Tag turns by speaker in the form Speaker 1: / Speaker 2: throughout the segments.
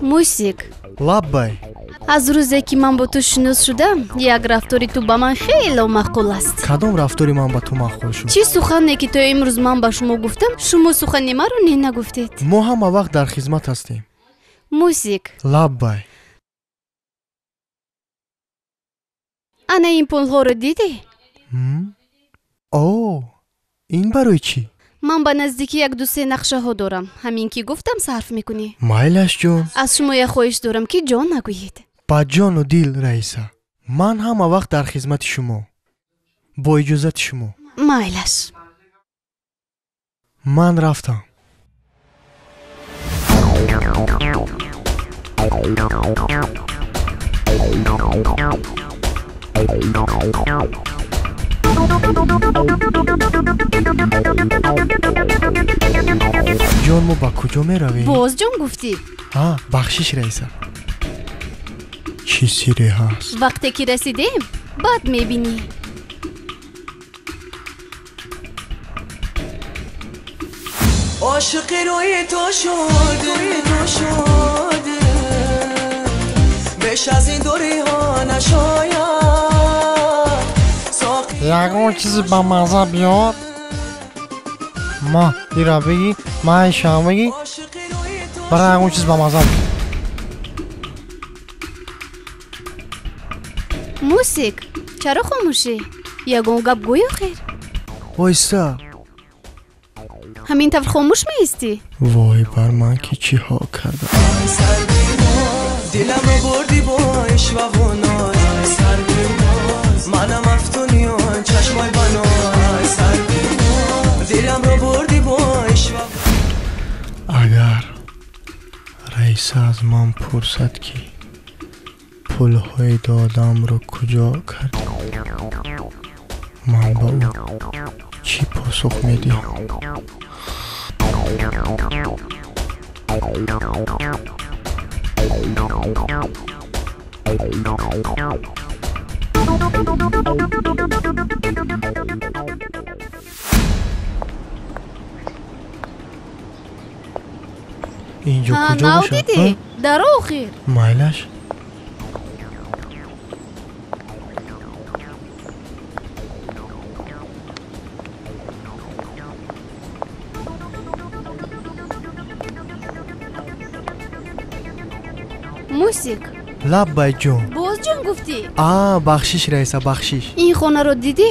Speaker 1: Мусик.
Speaker 2: Лаббай.
Speaker 1: Аз рӯзе ки ман бо ту шинос шудам, як рафтори ту ба ман хело маъқул аст.
Speaker 2: Кадом рафтори ман ба ту маъқул шуд?
Speaker 1: Чӣ сухане ки то имрӯз ман ба шумо гуфтам, шумо сухани маро не нагуфтед.
Speaker 2: Мо ҳама вақт дар хизмат ҳастем.
Speaker 1: Мусик.
Speaker 2: Лаббай.
Speaker 1: Ана ин пулҳоро дидӣ?
Speaker 2: О, ин барои чӣ?
Speaker 1: Ман ба наздикӣ як-ду-се нақшаҳо дорам. Ҳамин ки гуфтам, сарф мекунӣ.
Speaker 2: Майлаш, ҷон.
Speaker 1: Аз шумо як хоҳиш дорам, ки ҷон нагӯед.
Speaker 2: Ба ҷону дил, раиса. Ман ҳама вақт дар хизмати шумо. Бо иҷозати шумо.
Speaker 1: Майлаш.
Speaker 2: Ман рафтам. Ҷон, мо ба куҷо меравем?
Speaker 1: Боз ҷон гуфтӣ?
Speaker 2: Ҳа, бахшиш, раиса. Чӣ сирре ҳаст?
Speaker 1: Вақте ки расидем, баъд мебинӣ.
Speaker 3: Ошиқи рӯи ту шуд, беш аз ин дуриҳо нашояд.
Speaker 4: Ягон чизи ба мазза биёр. Ма ира бигӣ, ма ишам бигӣ, бара ягон чиз ба мазза бигӣ.
Speaker 1: Мусик, чаро хомӯшӣ? Ягон гап гӯй охир.
Speaker 2: Войса.
Speaker 1: Ҳамин тавр хомӯш меистӣ?
Speaker 2: Вой бар ман, ки чӣ ҳо кардам.
Speaker 3: Диламро бурдӣ бо ишваву ноз, манам мафтуниён чашмои баноз. Диламро бурдӣ бо ишва.
Speaker 2: Агар раиса аз ман пурсад, ки пулҳои додамро куҷо кардӣ, ман ба ӯ чӣ посух медиҳам? Инҷо куҷо
Speaker 1: Нав
Speaker 2: бошад?
Speaker 1: дидӣ? Дар охир.
Speaker 2: Майлаш.
Speaker 1: Мусик.
Speaker 2: Лаббай, ҷон.
Speaker 1: Боз ҷон гуфтӣ?
Speaker 2: А, бахшиш, раиса, бахшиш.
Speaker 1: Ин хонаро дидӣ?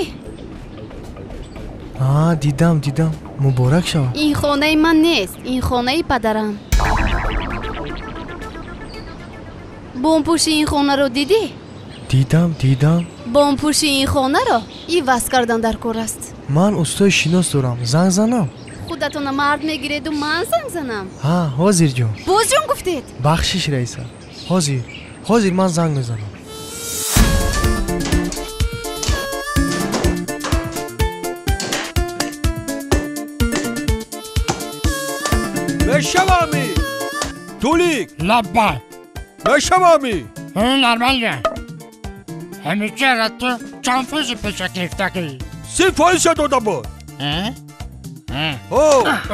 Speaker 2: А, дидам, дидам. Муборак шавад.
Speaker 1: Ин хонаи ман нест, ин хонаи падарам. Бомпӯши ин хонаро дидӣ?
Speaker 2: Дидам, дидам.
Speaker 1: Бомпӯши ин хонаро иваз кардан дар кор аст.
Speaker 2: Ман устои шинос дорам, занг занам.
Speaker 1: Худатона мард мегиреду ман занг занам?
Speaker 2: Ҳа, ҳозир, ҷон.
Speaker 1: Боз ҷон гуфтед?
Speaker 2: Бахшиш, раиса. Ҳозир, ҳозир ман занг мезанам.
Speaker 5: Мешавами! Тулик!
Speaker 4: Лаббай.
Speaker 5: Мешавами!
Speaker 4: Нормально. Ҳамичара ту чанд фоизи пеша гирифтагӣ?
Speaker 5: 30 фоизша дода буд.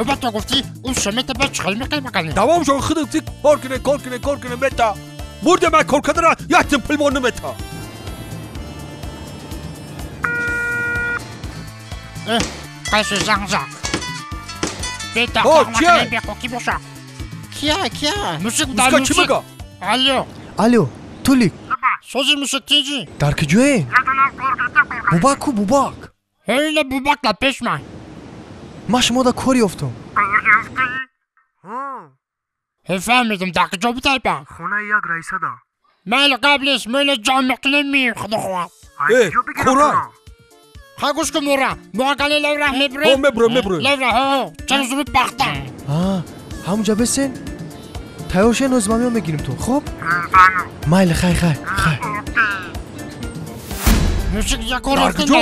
Speaker 4: Оба, ту гуфтӣ, ӯ шамета ба чӣ хел мекунӣ?
Speaker 5: Давом шо, худат кор куне, кор куне, кор куне, мета. Мурде ман кор кардара, яктим пул мон намета.
Speaker 4: Қайси занг зад?
Speaker 5: О, кия?
Speaker 4: Ки боша? Кия, кия? Мусик дар.
Speaker 5: Муска чӣ
Speaker 4: Мусик.
Speaker 5: мега?
Speaker 4: Алло.
Speaker 2: Алло, Тулик.
Speaker 4: Сози, мусик, тинҷӣ?
Speaker 2: Дар куҷоем? Бубак ку, Бубак?
Speaker 4: Ҳейна, Бубак дар пеш ман.
Speaker 2: Ман шумо да кор ёфтам.
Speaker 4: Фаҳмидам, дар куҷо будай ба?
Speaker 2: Хонаи як раисада.
Speaker 4: Майли, гап нест, мена ҷамъ мекунем, мием, худо хоҳад.
Speaker 5: Э, корай.
Speaker 4: Ха, гӯш кун, мора мо агали левра мебурем.
Speaker 5: Ҳо, мебурем, мебурем.
Speaker 4: Левра, ҳо, чаро зуби пахта.
Speaker 2: Ҳамунҷа бесен, тайёр шен, ҳозир ман меом, мегирим ту. Хуб, майли, хай, хай, хай.
Speaker 5: Дар куҷо?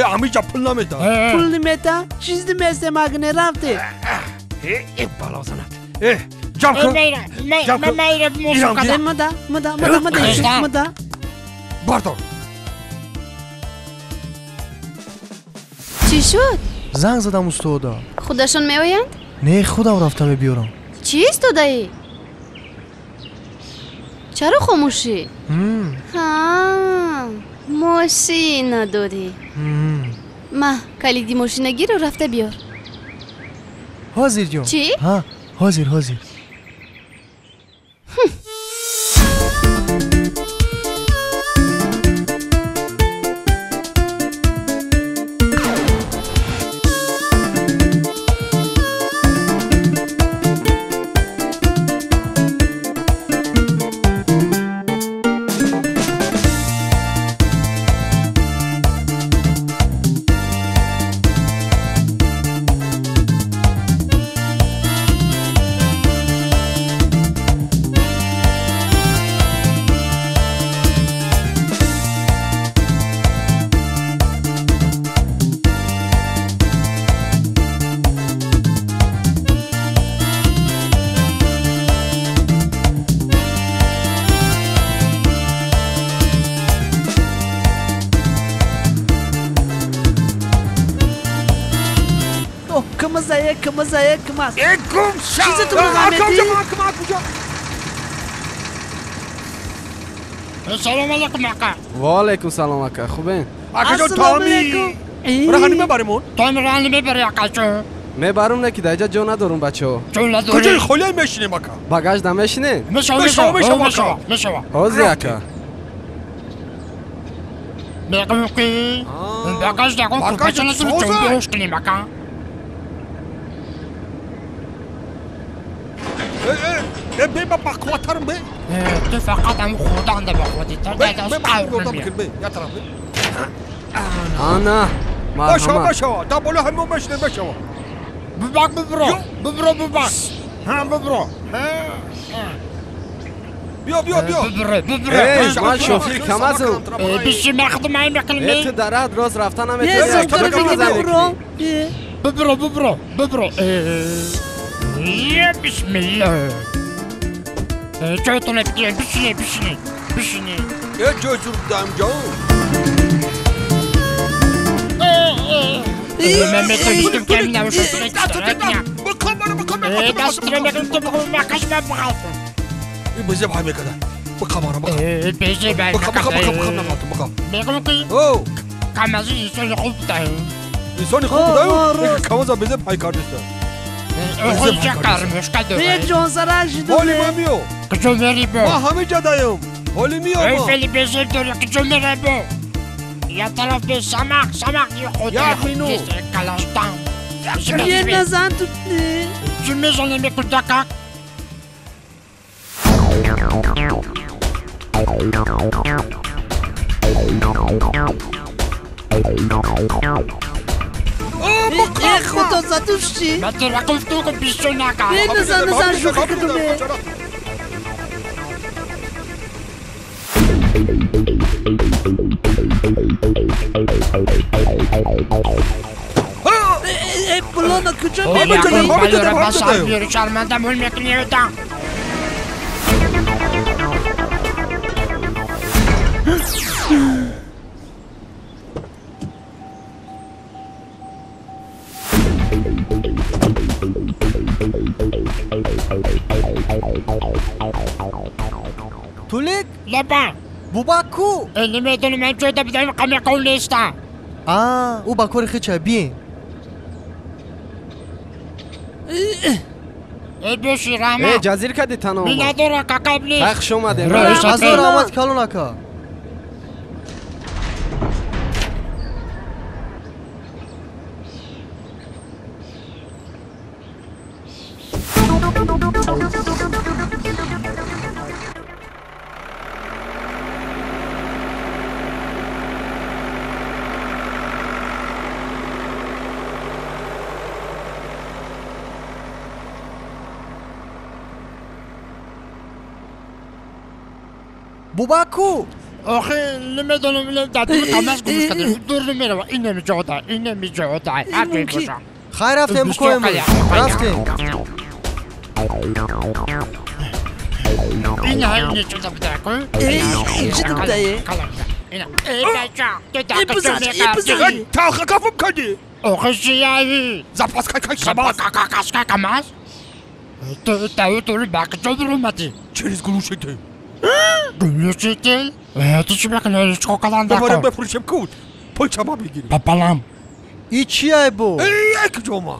Speaker 5: Э, ҳамиҷа пул намета.
Speaker 6: Пул намета? Чиз наместе магне рафте.
Speaker 5: Э, бало занад. Э, ҷамъ кун. Ҷамъ кун. Ирам.
Speaker 6: Мада, мада, мада, мада, мада.
Speaker 5: Бардор.
Speaker 1: Чӣ шуд?
Speaker 2: Занг задам устода.
Speaker 1: Худашон меоянд?
Speaker 2: Не, худам рафта мебиёрам.
Speaker 1: Чӣ истодаӣ? Чаро хомӯшӣ? Ҳа, мошина дорӣ. Ма, калиди мошина гиру рафта биёр.
Speaker 2: Ҳозир ҷон.
Speaker 1: Чӣ?
Speaker 2: Ҳа, ҳозир, ҳозир.
Speaker 6: Кымазая, кымаз.
Speaker 5: Э, гум ша!
Speaker 6: Чизе ту мегӯӣ?
Speaker 4: Салом алейкум, ака.
Speaker 7: Ва алейкум салом, ака. Хубен?
Speaker 5: Акаҷон, томи. Раҳани мебаримон?
Speaker 4: Томи раҳани мебари, акаҷон.
Speaker 7: Мебарам, не ки даҷа ҷо надорум, бачаҳо.
Speaker 4: Ҷо надорӣ?
Speaker 5: Куҷои холия мешинем, ака?
Speaker 7: Багаж намешинем?
Speaker 4: Мешава, мешава, мешава, мешава.
Speaker 7: Ҳозир, ака.
Speaker 4: Мегӯем ки багаж ягон курпача насим, ҷонбиҳуш кунем, ака.
Speaker 5: Э, бе, ба бақувваттарам, бе.
Speaker 4: Ту фақат ҳамун хурданда бақувватӣ.
Speaker 5: Бе, ба ёрдам кун, бе, як тараф, бе.
Speaker 7: Ана,
Speaker 5: марҳамат. Бешава, дар боло ҳамон мешинем, бешава.
Speaker 4: Бубак, бубро, бубро, бубак. Ҳа, бубро.
Speaker 5: Биё, биё, биё.
Speaker 4: Бубро, бубро.
Speaker 7: Э, ман шофир камазам.
Speaker 4: Биши махдум ай мекунем.
Speaker 7: Э, ту дар рад рост рафта наметавонӣ.
Speaker 4: Бубро, бубро, бубро. Я бисмиллаҳ. Ҷойтон бигиред, бишинед, бишинед, бишинед.
Speaker 5: Э, ҷой зур даам ҷон.
Speaker 4: Ман метавонистам ками набошад. Дастро мегирифтам, макаш ман бихалтам.
Speaker 5: Безеб ҳай мекарда. Биқамара, биқам.
Speaker 4: Безеб ҳай
Speaker 5: мекарда. Биқам, биқам, нағалтам, биқам.
Speaker 4: Мегӯям ки камази инсони хуб будаю.
Speaker 5: Инсони хуб будаю? Камаза безеб ҳай кардиста. Ҳоли ман миё.
Speaker 4: Куҷо мери бо?
Speaker 5: Ман ҳамин ҷа даём. Ҳоли миё ма.
Speaker 4: Фели безеб дори, куҷо мерай бо? Я тараф бе самақ, самақ
Speaker 5: Як минут.
Speaker 4: Калаштан.
Speaker 6: Е, назан ту.
Speaker 4: Чӣ мезанем кудакак?
Speaker 6: Э, худо задуш чӣ?
Speaker 4: Ман тура гуфтум ки бисёр нака.
Speaker 6: Е, назан, назан, шӯхӣ кардум. Э, булона куҷо мебарӣ?
Speaker 4: Балора ба сар биёри, шарманда мол мекунӣ одам.
Speaker 2: Тулик?
Speaker 4: Лаба.
Speaker 2: Бубак ку?
Speaker 4: Намедонам, ман ҷойда бидам, қамиқов нестам.
Speaker 2: А, ӯ ба кори хича, биен.
Speaker 4: Э, боши, раҳмат.
Speaker 7: Э, ҷазир кардӣ таномо.
Speaker 4: Миннатдорам, какаб нест.
Speaker 7: Хай, хуш омадем.
Speaker 2: Ҳазор раҳмат, калон ака. Бубак ку?
Speaker 4: Охи намедонам ин дадур камаз гумш кардем. Дур намерава. Ин намеҷода, ин намеҷода. Ҳар ҷой боша.
Speaker 2: Хай рафтем букоем. Рафтем.
Speaker 4: Ин ҳай чиза буда ку?
Speaker 6: Чӣ будае?
Speaker 4: Ина. Эй бача, ту
Speaker 6: Эй,
Speaker 4: да
Speaker 5: Талха кафм кардӣ.
Speaker 4: Охи шияи.
Speaker 5: Запаска кай камаз.
Speaker 4: Кашка камаз? Ту тау ту бак ҷо омадӣ.
Speaker 5: Через глушитель.
Speaker 4: Глушитель? Ту чӣ мекунӣ? Чӣ кор кардан дар
Speaker 5: Дубора
Speaker 4: кор?
Speaker 5: бефурӯшем кут. Пул чама бигирем.
Speaker 4: Папалам.
Speaker 2: И чи ай бо?
Speaker 5: Эй, як ҷома.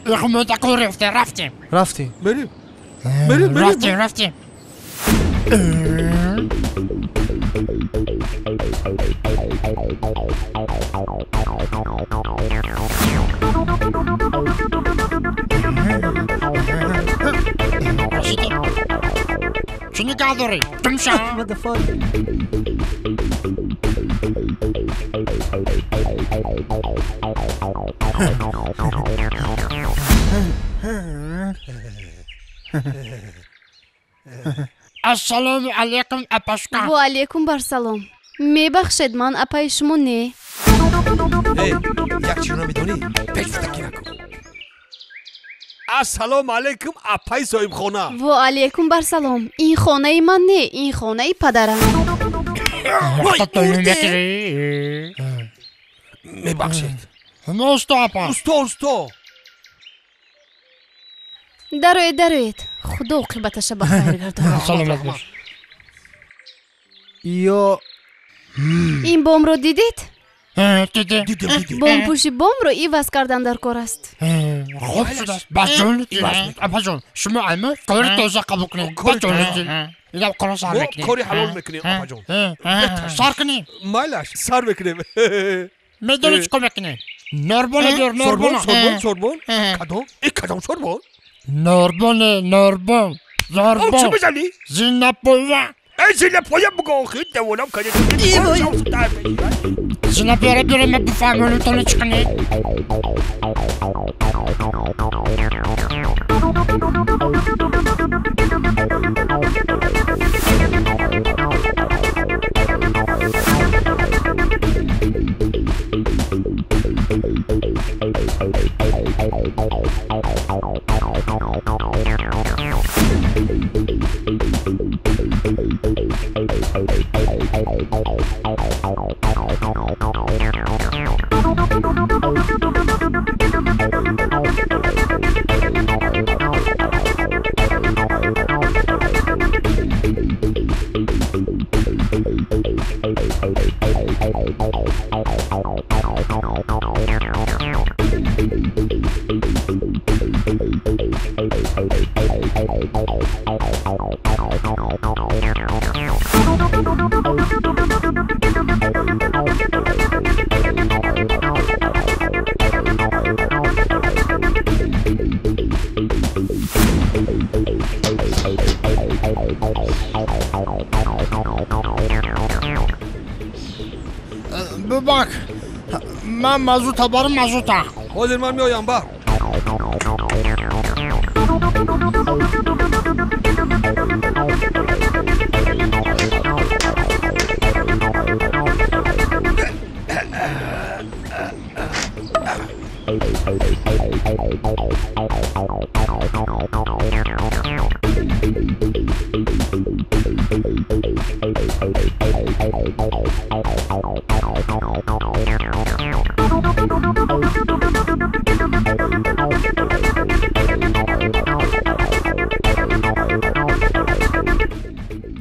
Speaker 4: Эх, мо тако рафтем, рафтем.
Speaker 2: Рафтем.
Speaker 5: Мерем. Мерем, мерем.
Speaker 4: Рафтем, рафтем. Чӣ нигоҳ дорӣ? Тумша.
Speaker 6: What the fuck?
Speaker 4: Ассалому алайкум, апашка.
Speaker 1: Ва алайкум барсалом. Мебахшед, ман апаи шумо не.
Speaker 5: Эй, як чиро медонӣ? Пеш футакӣ накун. Ассалому алайкум, апаи соҳибхона.
Speaker 1: Ва алайкум барсалом. Ин хонаи ман не, ин хонаи падарам.
Speaker 5: Мебахшед.
Speaker 4: Усто апа.
Speaker 5: Усто, усто.
Speaker 1: Дароед, дароед. Худо оқибаташа ба хайр гардонад.
Speaker 4: Саломат бош.
Speaker 2: Ё
Speaker 1: Ин бомро дидед?
Speaker 4: Дидем.
Speaker 5: Дидем, дидем.
Speaker 1: Бомпӯши бомро иваз кардан дар кор аст.
Speaker 4: Хуб шудааст. Ба ҷони апаҷон, шумо ама кори тоза қабул кунед. Ба ҷони инам коро сар
Speaker 5: Мо
Speaker 4: мекунем.
Speaker 5: кори ҳалол мекунем, апаҷон.
Speaker 4: Сар кунем.
Speaker 5: Майлаш, сар мекунем.
Speaker 4: Медонӣ чӣ кор мекунем? Норбоне биёр,
Speaker 5: Сорбон,
Speaker 4: норбона.
Speaker 5: сорбон, сорбон. Кадом? Э, кадом сорбон?
Speaker 4: Норбоне, норбон.
Speaker 5: О, чӣ
Speaker 4: Норбон.
Speaker 5: мезанӣ?
Speaker 4: Зинапоя.
Speaker 5: Эй, зинапоя буго, охи, девонам кардӣ.
Speaker 6: Эй, вой.
Speaker 4: Зинапояро биёрем, ма бифаҳмонем то чӣ кунем. Бубак, ман мазута барам, мазута.
Speaker 5: Ҳозир ман меоям, бар.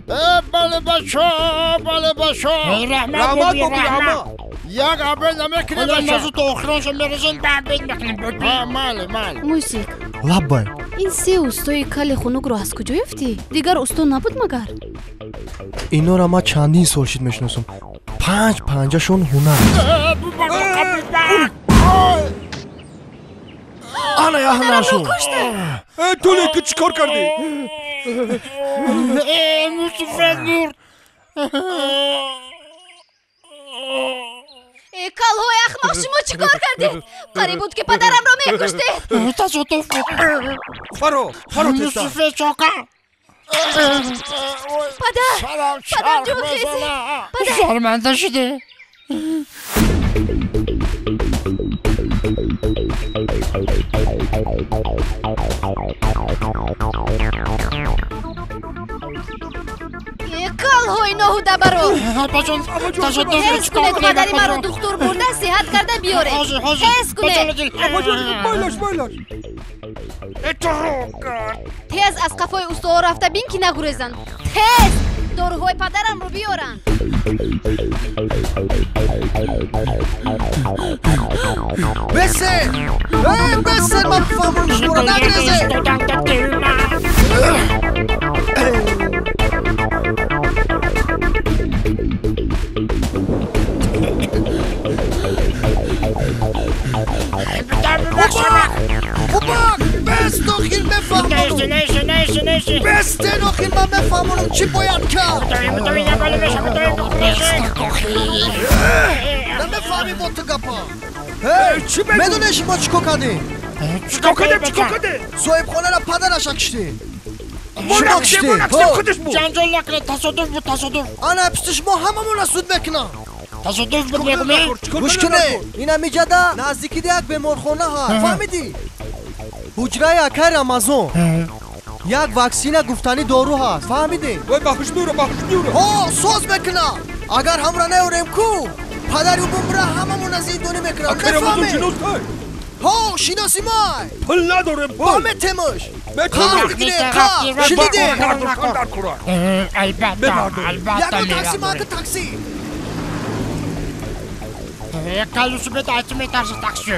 Speaker 4: Э, бале бачо, бале бачо.
Speaker 5: Раҳмат, боби, раҳмат.
Speaker 4: Як обед намекунем бачо. Мазута охироншо мерезем, ба обед мекунем. Ҳа, майли, майли.
Speaker 1: Мусик,
Speaker 2: лаббай.
Speaker 1: Ин се устои кали хунукро аз куҷо ёфтӣ? Дигар усто набуд магар?
Speaker 2: Инора ман чандин сол шид мешиносам. Панҷ панҷашон ҳунар аст.
Speaker 4: Э, бубак, бубак.
Speaker 2: Ана я ҳунаршон.
Speaker 5: Э, ту лекин чӣ кор кардӣ?
Speaker 4: Э, мусуфед мурд.
Speaker 1: Э, калҳои ахмақ, шумо чӣ кор кардед? Қариб буд ки падарамро мекуштед.
Speaker 4: Тасодуф буд.
Speaker 5: Фаро, фаро тезтар.
Speaker 4: Мусуфед чока.
Speaker 1: Падар! Падарҷон, хезе! Падар!
Speaker 4: Шарманда шудӣ.
Speaker 1: Калҳои ноҳудабаро! Ҳез кунед, падари маро духтур бурда сиҳат карда биёред. Ҳез кунед! Тез аз қафои устоҳо рафта бин, ки нагурезанд. Тез доруҳои падарамро биёранд.
Speaker 2: Бесе! Бесе, ман бифаҳмонам шуморо, нагурезед! Бубак! Бес, дохил мефаҳмонам! Бесте, дохил ман мефаҳмонам чӣ бояд кард! Намефаҳмӣ бо ту гапа! Медонеш мо чӣ кор кардем?
Speaker 5: Чӣ кор кардем? Чӣ кор кардем?
Speaker 2: Соҳибхонара падараша киштем! Шумо киштем!
Speaker 4: Ҷанҷол накунед, тасодуф буд, тасодуф.
Speaker 2: Ана пишти шумо ҳамамонро суд мекунам.
Speaker 4: Тасодуф буд, мегӯмӣ?
Speaker 2: Гӯш кунед, ин ҳамиҷада наздикида як беморхона ҳаст, фаҳмидӣ? Ҳуҷраи акай Рамазон як ваксина гуфтанӣ дору ҳаст, фаҳмидӣ? Ҳо, соз мекунам. Агар ҳамра наёрем ку, падари ӯ бумра ҳамамонро зиндонӣ мекунад. Мефаҳмед? Ҳо, шиноси май.
Speaker 5: Пул надорем, пул.
Speaker 2: Ба метемаш. Қар бигиред, қар. Шунидед?
Speaker 4: Албатта, албатта.
Speaker 2: Ягон такси, мака такси.
Speaker 4: Калюсу беда, айти метарси такси.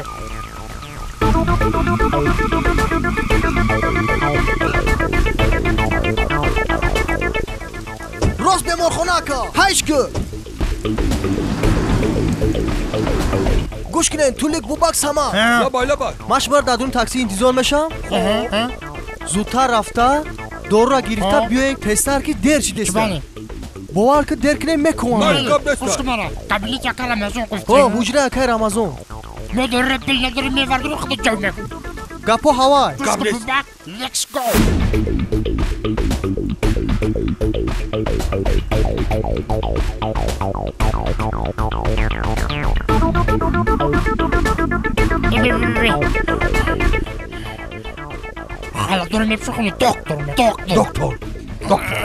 Speaker 2: Рост беморхона ака, ҳайш ку. Гӯш кунед, Тулик, Бубак, Сама. Ман шуморо дар дуни такси интизор мешавам. Зудтар рафта, доруро гирифта биёед, тезтар, ки дер шидеста. Бовар ки дер кунем, мекунам. Ҳо, ҳуҷраи акай Рамазон. Гапҳо ҳавай.
Speaker 4: Доктор,
Speaker 5: доктор, доктор.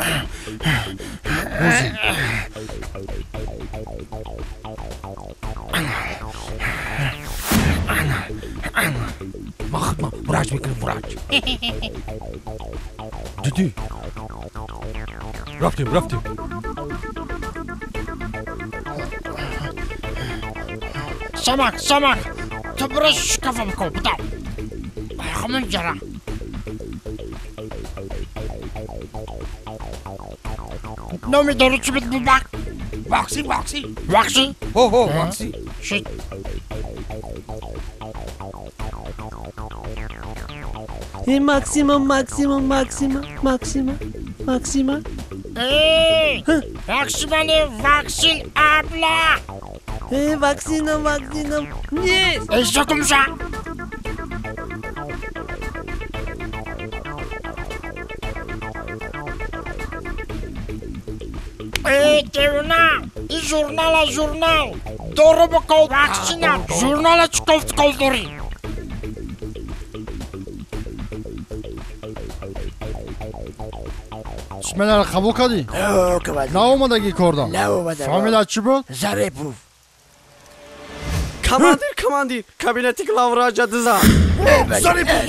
Speaker 5: Ман врач мекунам, врач. Дидӣ? Рафтем, рафтем.
Speaker 4: Самак, Самак, ту бира шкафам кун, буда. Хамон ҷара. Номи дору чӣ буд, Бубак?
Speaker 5: Ваксин, ваксин.
Speaker 4: Ваксин?
Speaker 5: Ҳо, ҳо, ваксин.
Speaker 4: Шит.
Speaker 6: Максима, Максима, Максима, Максима, Максима.
Speaker 4: Максима не ваксин, абла.
Speaker 6: Ваксина, ваксина. Нест.
Speaker 4: Ещё кумша. Девона, и журнала, журнал. Дору биков, ваксина. Журнала чӣ кофт ков дорӣ?
Speaker 8: Сменаро қабул кардӣ? Наомадагӣ корда? Фамилият чӣ буд?
Speaker 9: Зарипов.
Speaker 7: Командир, командир, кабинети главврача диза.
Speaker 4: Зарипов,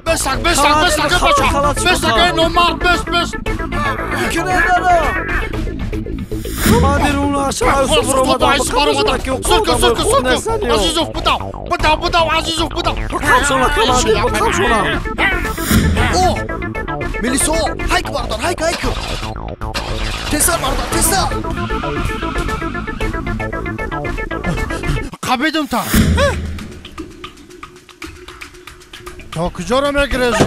Speaker 4: Бесак, бесак, бесак, бесак, бесак, номар, бес, бес.
Speaker 7: Командир, уна шаҳр омада.
Speaker 4: Сурка, сурка, сурка. Азизов, будав, будав, будав, Азизов, будав.
Speaker 7: Қамшона, командир, қамшона.
Speaker 2: О, милисо, ҳайк бардар, ҳайк, ҳайк. Тезтар бардар, тезтар.
Speaker 8: Қабидум та. То куҷоро мегирезӣ?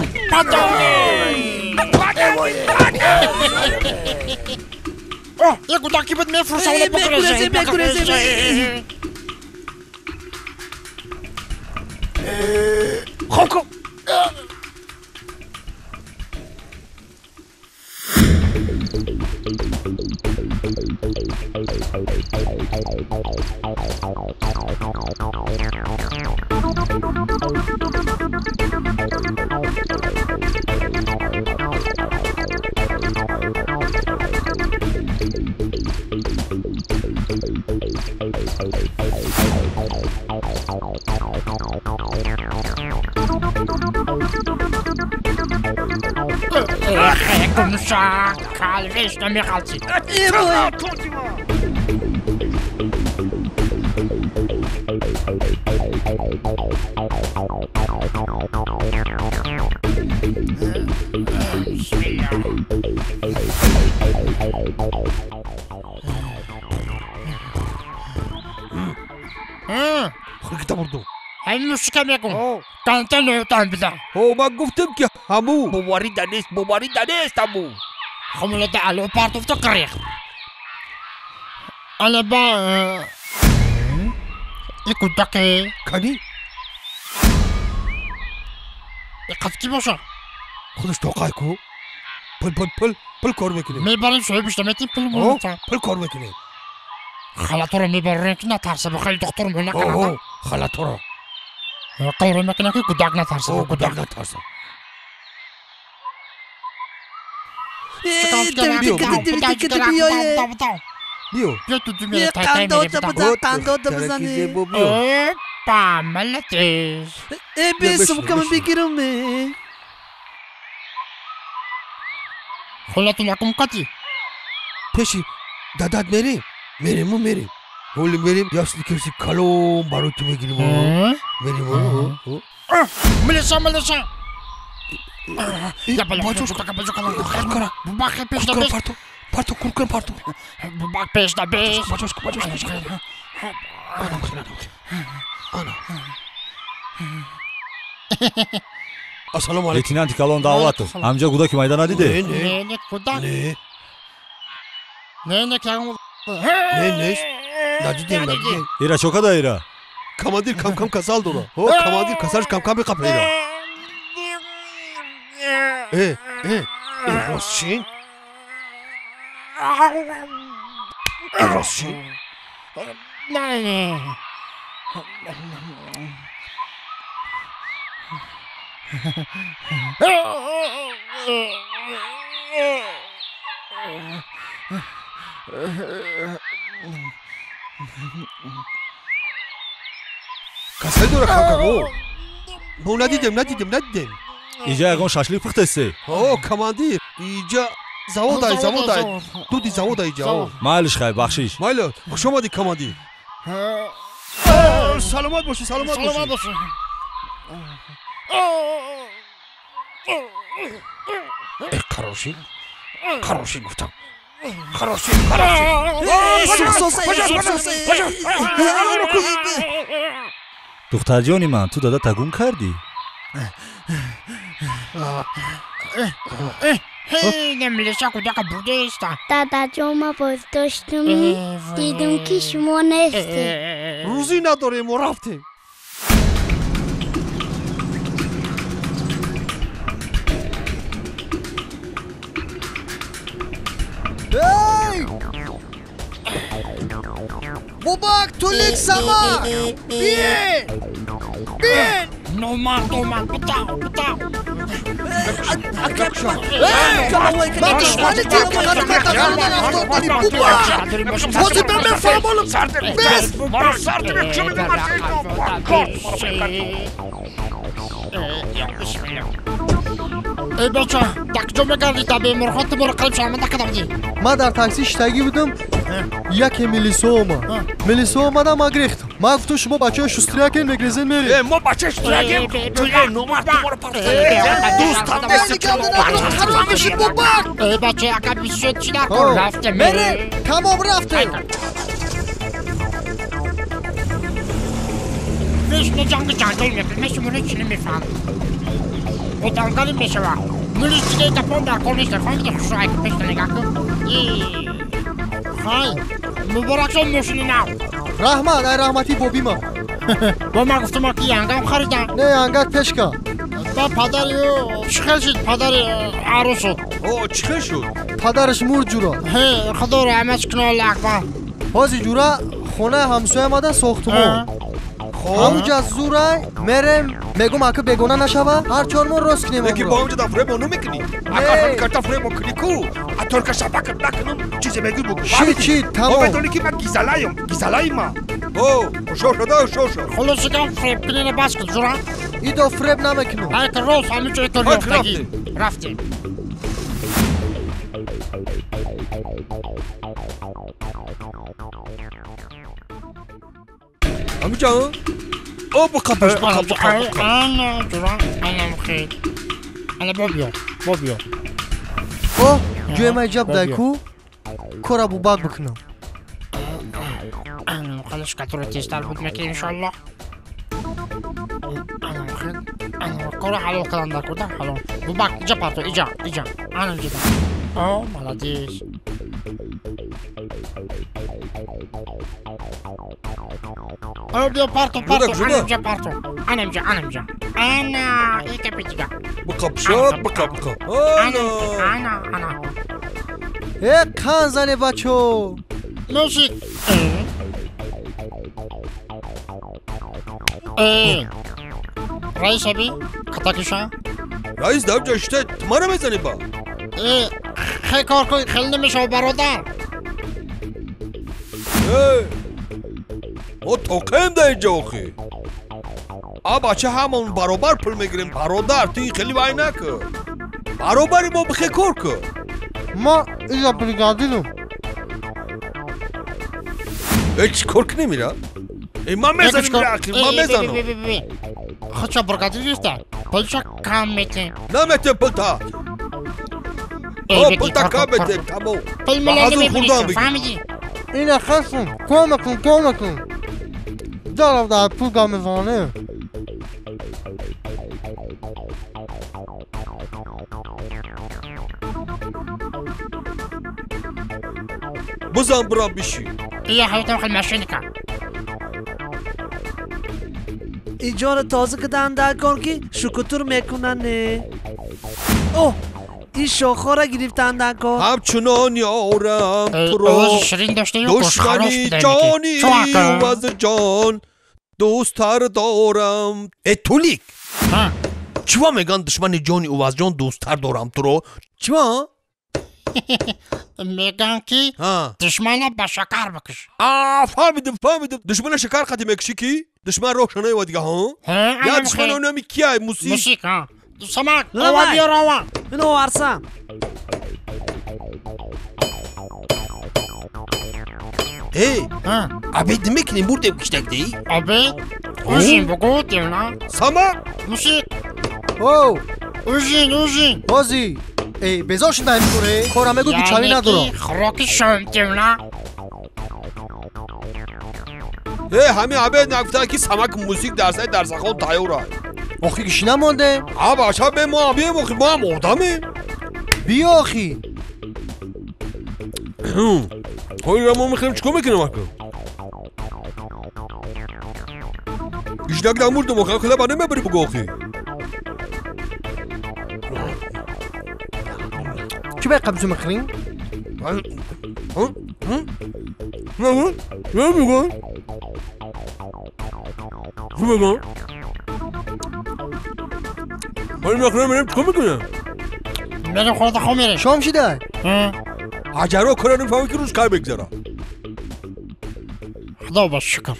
Speaker 4: Як кӯдаки буд, мефурӯшам, бикурезӣ,
Speaker 6: бикурезӣ.
Speaker 5: Хоб кун.
Speaker 4: Калвеш намеғалтӣ. Ҳамин мегум. Тантан бизан.
Speaker 5: Ман гуфтам ки ҳаму боварӣ данест, боварӣ данест ҳаму.
Speaker 4: Хомулата ало партофта қирех. Ала ба и кӯдаке.
Speaker 5: Кани?
Speaker 4: Қад ки боша?
Speaker 5: Худаш тоқай ку. Пул пул пул пул кор мекунем.
Speaker 4: Мебарем соҳибиш наметим пул мурта.
Speaker 5: Пул кор мекунем.
Speaker 4: Халаторо мебарем ки натарса ба хеле духтур мекунад.
Speaker 5: Халаторо.
Speaker 4: Кор мекунад ки кӯдак натарса.
Speaker 5: Кӯдак натарса. Биё.
Speaker 6: Қандота бизанӣ.
Speaker 4: Опа, молодец.
Speaker 6: Э, бе сумкама бигирам.
Speaker 4: Холатун якум кати.
Speaker 5: Пеши дадат мерем. Мерему мерем. Ҳоли мерем, ясли кирси калом барои ту мегирим. Мерем.
Speaker 4: Милиса, милиса.
Speaker 5: Парто, куркан парто.
Speaker 4: Бак пеш да беш.
Speaker 5: Бачошка, бачошка. Ана, ана. Ассалому алейкум.
Speaker 9: Лейтенанти калон Давлатов. Ҳамҷа кӯдаки майда надиде?
Speaker 4: Не, не, кӯдак.
Speaker 5: Не.
Speaker 4: Не, не, кягон.
Speaker 5: Не, не. Надидем, надидем.
Speaker 9: Ира чо када ира?
Speaker 5: Командир кам-кам касал дора. О, командир касалш кам-кам беқапа ира. Э, э, э, ростчин? Ростчин?
Speaker 4: Не, не.
Speaker 5: Касал дора кам-кам. Мо надидем, надидем, надидем.
Speaker 9: Иҷа ягон шашлик пухтасе?
Speaker 5: О, командир, иҷа заводай, заводай. Дуди заводай иҷа.
Speaker 9: Майлиш хай, бахшиш.
Speaker 5: Майли, хуш омадӣ, командир. Саломат бошӣ, саломат бошӣ.
Speaker 4: Саломат бошӣ.
Speaker 5: Э, қарошӣ? Қарошӣ гуфтам. Қарошӣ, қарошӣ.
Speaker 9: Духтарҷони ман, ту дада тагум кардӣ?
Speaker 10: Дадаҷон, ма боздоштум, дидум ки шумо нестед.
Speaker 5: Рӯзӣ надорем, мо рафтем.
Speaker 2: Эй! Бобак, тулик сама! Биен! Биен!
Speaker 4: Номард омад, битав, битав.
Speaker 2: Ман душмани тим ки қадима тақридан рафтор кунӣ, бубак! Ҳозир ман мефаҳмонам! Бес!
Speaker 4: Эй бача, дар куҷо мегардӣ? Дар беморхон ту моро қалб шарманда карда будӣ.
Speaker 2: Ман дар такси шиштагӣ будам, яке милисо омад. Милисо омада, ман гирехтам. Ман гуфтам, шумо бачаҳои шустрякем, мегрезен мерем.
Speaker 5: Э, мо бачаи шустрякем? Ту э номард, ту моро партофта. Дӯстам
Speaker 2: нест. Бубак!
Speaker 4: Эй бача, ака бисёр чӣ дар кор рафтем?
Speaker 2: Мерем, тамом рафтем.
Speaker 4: Вечно ҷанги ҷанҷол мекунем, ман шуморо чӣ намефаҳмам. Одамгарӣ мешавад. Милис дигаи гапон дар кор нест. Фаҳмиди хушрӯ ки пешта нигоҳ кун. Хай, муборак шод мошини нав.
Speaker 2: Раҳмат, ай раҳмати бобима.
Speaker 4: Бо ман гуфтам ки янгам харидам.
Speaker 2: Не, янгат пешка.
Speaker 4: Ба падари ӯ чӣ хел шуд? Падари арӯс шуд.
Speaker 5: О, чӣ хел шуд?
Speaker 2: Падараш мурд ҷура.
Speaker 4: Ҳе, худо раҳмат кунад, Аллоҳ акбар.
Speaker 2: Ҳозир ҷура хонаи ҳамсоя омада сохтумон. Ҳамуҷа зурай мерем, мегум ака бегона нашава, ҳар чор мо рост кунем.
Speaker 5: Лекин бо ҳамуҷа дафребо намекунӣ. Агар ҳам карта фребо кунӣ ку, аторка шабакат накунам, чизе мегӯй бугӯ.
Speaker 2: Чӣ, чӣ, тамом.
Speaker 5: Медонӣ ки ман гизалаем, гизалаи ма. О, ҳушёр шуда, ҳушёр шуд.
Speaker 4: Хулоса гап фреб кунина бас кун, ҷура.
Speaker 2: Идо фреб намекунам.
Speaker 4: Ай ки рост ҳамуҷа икор ёфтагӣ. Рафтем.
Speaker 5: Ҳамуҷа? О, бақапаш, бақап, бақап, бақап.
Speaker 4: Ана, ҷура, ана хел. Ана бо биё, бо биё.
Speaker 2: О, ҷои ман иҷаб дай ку, кора бубак бикунам.
Speaker 4: Ана халаш катура тезтар буд мекунем иншоаллоҳ. Ана хел, ана кора ҳалол кардам дар куда, ҳалол. Бубак, иҷа парто, иҷа, иҷа. Ана иҷа. О, молодец. О, биё парто, парто, ана иҷа парто. Ана иҷа, ана иҷа. Ана, ика пичига.
Speaker 5: Бақап, шаб, бақап, бақап.
Speaker 4: Ана, ана, ана.
Speaker 2: Э, қан зане бачо.
Speaker 4: Мусик. Э, раис аби, катакиша.
Speaker 5: Раис дар ҷо шита, ту мара мезани ба?
Speaker 4: Э, хел кор кун, хел намешава бародар.
Speaker 5: Э, мо тоқаем дар инҷо охи. А бача ҳамон баробар пул мегирем. Бародар, ту ин хеле вай накун. Баробари мо бихе кор кун.
Speaker 4: Ма иза бригадирам.
Speaker 5: Э, чӣ кор кунем ира? Э, ман мезанем ира ахир, ман мезанам.
Speaker 4: Худша бригадир гирифта, пулша кам метем.
Speaker 5: Наметем пулта. О, пулта кам метем, тамом.
Speaker 4: Пул мила намебинӣ, фаҳмидӣ?
Speaker 8: Ина хасм, кор накун, кор накун. Дарав дар пул гап мезанем.
Speaker 5: Бизан бирам биши.
Speaker 4: Ия ҳаётам хел машинка.
Speaker 6: Иҷора тоза кадан дар кор ки шукутур мекунанд не. Оҳ, ин шохҳоро гирифтан дар кор.
Speaker 5: Ҳамчунон ёрам туро душмани ҷони аз ҷон дӯсттар дорам. Э, Тулик, чива мегӯянд душмани ҷони ӯ аз ҷон дӯсттар дорам туро? Чива?
Speaker 4: Мегӯянд ки душмана ба шакар бикш.
Speaker 5: А, фаҳмидам, фаҳмидам. Душмана шакар қати мекушӣ ки душман роҳ шанаева дига, ҳа? Я душман онами кияй? Мусик.
Speaker 4: Мусик, ҳа. Самак, ова биёр, ова.
Speaker 6: Ино оварсам.
Speaker 5: Э, обед мекунем, бурдем киштак дӣ?
Speaker 4: Обед? Ужин бугӯ, девна.
Speaker 5: Самак!
Speaker 4: Мусик.
Speaker 2: Оу!
Speaker 4: Ужин, ужин.
Speaker 2: Ҳозир. Э, безор шуд ба ҳамин коре? Кора мегӯ гучавӣ надорам.
Speaker 4: Хӯроки шом, девна.
Speaker 5: Э, ҳамин обед нагуфтанд ки самак мусик дар саи дарсахон тайёр аст.
Speaker 2: Охи гиши намонде?
Speaker 5: А, бача, бе мо ҳам бием, охи мо ҳам одамем.
Speaker 2: Биё охи.
Speaker 5: Ҳоло мо мехоҳем чӣ кор мекунем ака? Гишнак намурдам, охи, хеле ба намебарӣ бугӯ охи.
Speaker 2: Чӣ бай қабзу мехӯрем?
Speaker 5: Чӣ мегӯям? Ҳоло мехӯрем, мерем чӣ кор мекунем?
Speaker 4: Мерем хӯрда хоб мерем.
Speaker 2: Шом шидай?
Speaker 5: Ҳаҷаро кора намефаҳмӣ ки рӯз кай мегзарад.
Speaker 4: Худо ба шукр.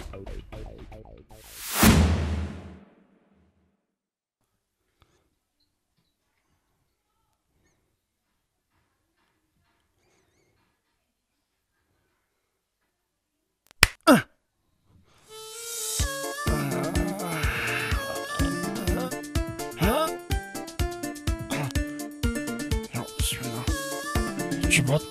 Speaker 4: Чӣ буд?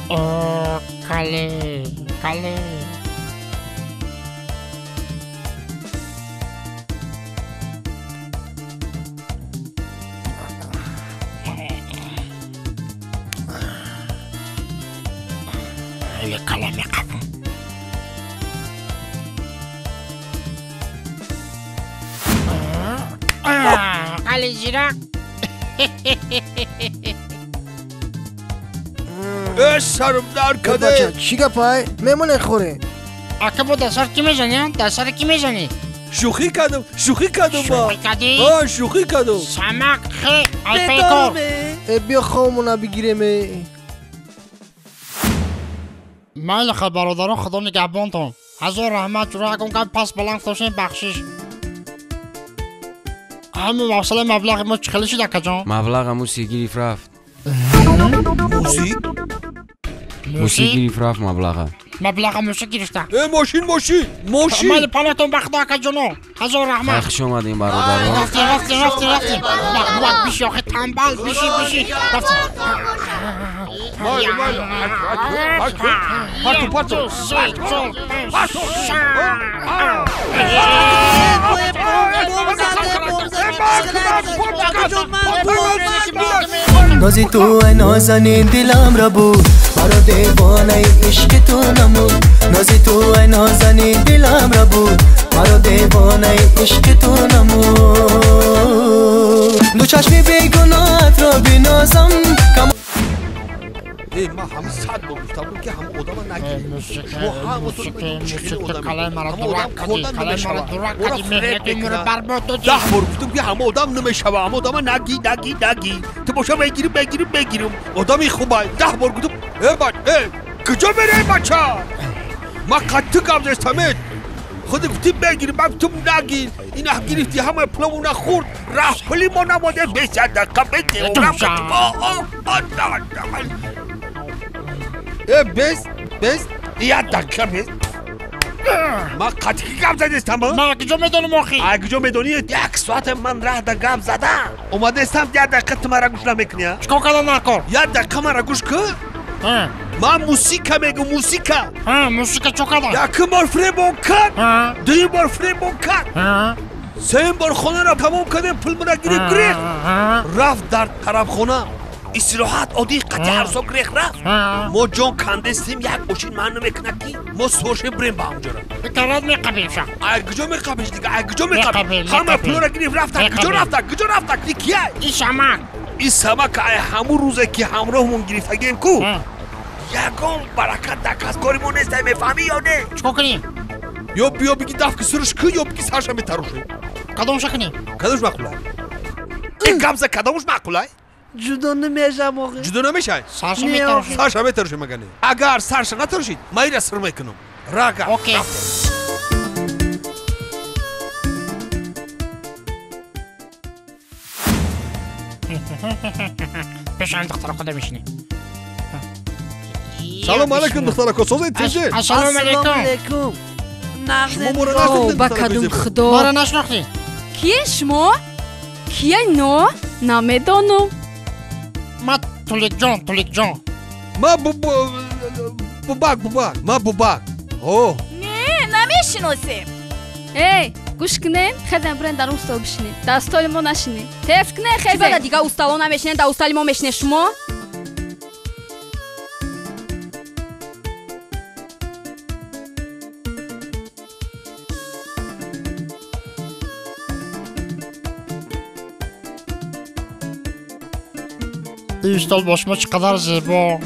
Speaker 4: Кале, кале. Кале меқапам. Кале зирак.
Speaker 5: Сарм дар каде.
Speaker 2: Чӣ гапай? Мемоне хӯре.
Speaker 4: Ака бо дар сар кӣ мезанӣ? Дар сари кӣ мезанӣ?
Speaker 5: Шӯхӣ кардам, шӯхӣ кардам ба.
Speaker 4: Шӯхӣ кардӣ?
Speaker 5: А, шӯхӣ кардам.
Speaker 4: Самак хе, айпайкор.
Speaker 2: Биё хобмона бигирем.
Speaker 4: Майли хай бародарон, худо нигаҳбонтон. Ҳазор раҳмат, ҷура ягон гап пас баланд кутошем, бахшиш. Ҳамин масъалаи маблағи мо чӣ хеле шуд, акаҷон?
Speaker 11: Маблаға муси гирифт рафт.
Speaker 5: Муси?
Speaker 11: Муси гирифт рафт маблаға.
Speaker 4: Маблаға муси гирифта.
Speaker 5: Мошин, мошин, мошин.
Speaker 4: Майли паноҳтон ба худо, акаҷоно. Ҳазор раҳмат.
Speaker 11: Хуш омадем бародарон.
Speaker 4: Рафтем, рафтем, рафтем, рафтем. Бак, биши, охи тамбал, биши, биши. Рафтем.
Speaker 5: Майли, майли. Парту, парту. Парту.
Speaker 3: Нози ту ай нозанин дилам ра буд, маро девонаи ишқи ту намуд. Нози ту ай нозанин дилам ра буд, маро девонаи ишқи ту намуд. Ду чашми бегуноҳатро бинозам.
Speaker 5: Ман ҳама 100 бор гуфта будам ки ҳама одама нагиред. Шумо даҳ бор гуфтам ки ҳама одам намешава, ҳама одама наги, наги, наги. Ту боша мегирим, мегирим, мегирим. Одами хубай. 10 бор гуфтам. Э бач, э, куҷо мере бача? Ман қатъи гап застам. Худ гуфтӣ мегирим, ман гуфтам нагир. Ина гирифти ҳамаи пуламона хӯрд. Рафт пули мо намоде бесадақа бедеҳ. Без, без, як дақиқа без. Ман қатъи гап задестам.
Speaker 4: Ман куҷо медонам охи?
Speaker 5: Ай куҷо медонӣ? Як соате ман раҳда гап задам. Омадестам, як дақиқа ту мара гӯш намекунӣ?
Speaker 4: Чикор кардам наркор?
Speaker 5: Як дақиқа мара гӯш кун. Ман мусика мегӯм, мусика.
Speaker 4: Мусика чо кардам?
Speaker 5: Якум бор фиребон кард, дуюм бор фиребон кард, сеюм бор хонаро тамом кардем, пулмона гирифт, гирифт. Рафт дар тарафхона. Истироҳат оддӣ қатъи ҳарсо грех рафт. Мо ҷон кандестем, як мошин ман намекунад ки мо сошем бирем ба ҳамҷора.
Speaker 4: Карат меқабем ша.
Speaker 5: Ай куҷо меқабиш дига? Ай куҷо меқабиш? Ҳама пулора гирифт рафта. Куҷо рафта? Куҷо рафта? И кия?
Speaker 4: И самак.
Speaker 5: И самак ай ҳамун рӯзе ки ҳамроҳмон гирифтагем ку ягон баракат дар касбкори мо нест, мефаҳмӣ ё не?
Speaker 4: Чикор кунем?
Speaker 5: Ё биё биги дафки сирш кун, ё биги сарша метарошем.
Speaker 4: Кадомша кунем?
Speaker 5: Кадомш маъқулай? Ин гапза кадомш маъқулай?
Speaker 6: Ҷудо намешам охи.
Speaker 5: Ҷудо намешай?
Speaker 4: Сарша метарошем.
Speaker 5: Сарша метарошем агане. Агар сарша натарошид, ман ира сир мекунам. Рага.
Speaker 4: Окей. Пешан духтарако да мешинем.
Speaker 5: Салом алейкум духтарако, созед тинҷед?
Speaker 4: Ассалому алейкум.
Speaker 5: Шумо моро нашнохтед?
Speaker 1: Ба кадом худо?
Speaker 4: Моро нашнохтед?
Speaker 1: Кие шумо? Кие но? Намедонам.
Speaker 4: Ма Туликҷон, Туликҷон.
Speaker 5: Ма Бубак, Бубак, ма Бубак. О.
Speaker 1: Не, намешиносем. Эй, гӯш кунед, хезем бирен дар он стол бишинед. Дар столи мо нашинед. Тез кунед, хезем. Чӣ бада дига устало намешинед, дар устали мо мешинед шумо?
Speaker 4: Ин стол бо шумо чӣ қадар зебо.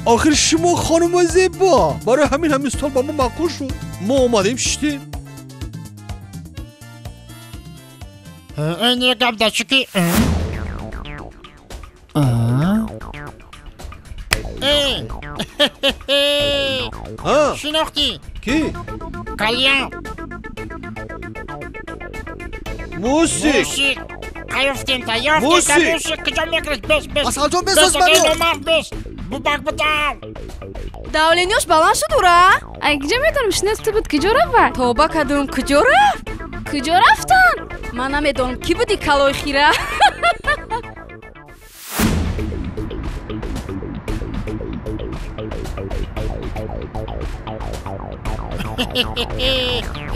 Speaker 5: Охир шумо хонумо зебо. Барои ҳамин ҳамин стол ба мо маъқул шуд. Мо омадем шиштем.
Speaker 4: Ин як гап дар чӣ ки шинохтӣ?
Speaker 5: Кӣ?
Speaker 4: Кальян.
Speaker 5: Мусик.
Speaker 4: Мусик. Қайёфтем та, ёфтем та, мусик куҷо мекунед? Бес, бес.
Speaker 2: Асалҷон, бесоз маро.
Speaker 4: Номард, бес. Бубак будам.
Speaker 1: Давлениёш баланд шуд ура? Ай куҷо медонам, шинос ту буд, куҷо рафт? Тоба кадум, куҷо рафт? Куҷо рафтан? Ман намедонам, кӣ буди калои хира?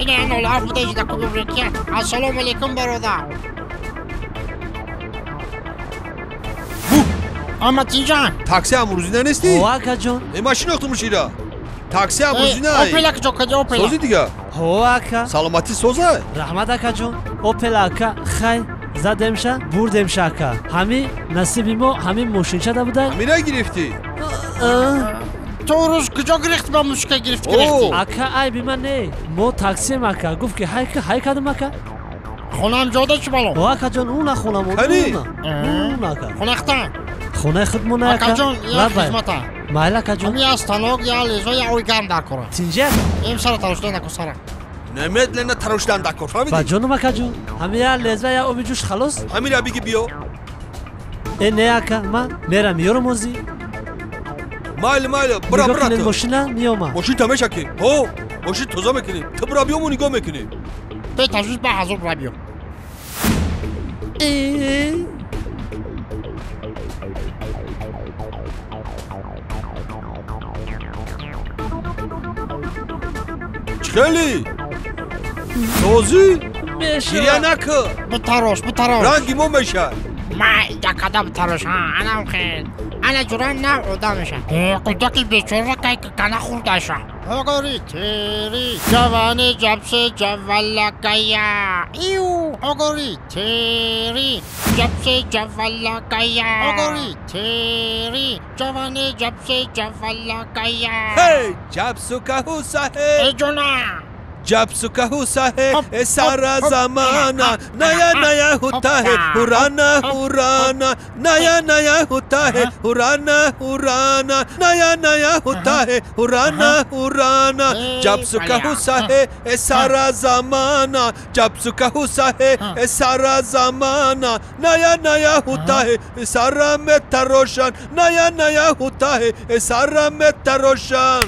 Speaker 12: Ина нолаф буда иҷда кубибрикия. Ассалому алейкум, бародар. Аматинҷон.
Speaker 5: Такси амрӯзина нестӣ?
Speaker 6: Ҳо, акаҷон.
Speaker 5: Э, ман шинохтум шира. Такси амрӯзина.
Speaker 12: Опел акаҷон, каҷа опел?
Speaker 5: Сози дига?
Speaker 6: Ҳо, ака.
Speaker 5: Саломатӣ соза?
Speaker 6: Раҳмат, акаҷон. Опел ака, хай задемша, бурдемша ака. Ҳами насиби мо ҳамин мошинчада буда.
Speaker 5: Ҳамина гирифтӣ?
Speaker 12: Ту рӯз куҷо гирифтӣ ба мушка гирифт гирифтӣ?
Speaker 6: Ака, айби ман не. Мо таксием ака. Гуфт ки ҳай ҳай кардам ака.
Speaker 12: Хонаам ҷода чӣ бало?
Speaker 6: Ҳо, акаҷон, уна хонамон. Уна ака.
Speaker 12: Хонахта?
Speaker 6: Хонаи худмон ака.
Speaker 12: Акаҷон, як хизмата.
Speaker 6: Майли акаҷон.
Speaker 12: Ҳами аз танок я лезо я ой гарм дар кора.
Speaker 6: Тинҷи ака?
Speaker 12: Эм сара тарошидан накун сара.
Speaker 5: Немедленно тарошидан дакор, фаҳмидӣ?
Speaker 6: Ба ҷонум акаҷон. Ҳами я лезва я оби ҷӯш халос?
Speaker 5: Ҳамира биги биё.
Speaker 6: Э, не ака, ман мерам ёрам озӣ.
Speaker 5: Майли, майли, бира, бира ту.
Speaker 6: Мошина меомад.
Speaker 5: Мошин та мешакӣ. Ҳо, мошин тоза мекунӣ. Ту бира биёму нигоҳ мекунӣ.
Speaker 12: Бе ташвиш ба ҳазор бира биё.
Speaker 5: Чӣ хелӣ? Созӣ? Гиря накун.
Speaker 12: Битарош, битарош.
Speaker 5: Ранги мо мешавад.
Speaker 12: Ма якада битарош, анам хел. Ана ҷура нав одам мешавад. Кӯдаки бечора кай кана хӯрдаша. Огори тери ҷавани ҷабсе ҷавала гая. Иу, огори тери ҷабсе ҷавала гая. Огори тери ҷавани ҷабсе ҷавала гая.
Speaker 5: Ҳей, ҷабсу каҳуса ҳей.
Speaker 12: Э ҷуна.
Speaker 5: जब सुख हुसा है सारा जमाना नया नया होता है हुराना हुराना नया नया होता है हुराना हुराना नया नया होता है हुराना हुराना जब सुख हुसा है सारा जमाना जब सुख हुसा है सारा जमाना नया नया होता है सारा में तरोशन नया नया होता है सारा में तरोशन।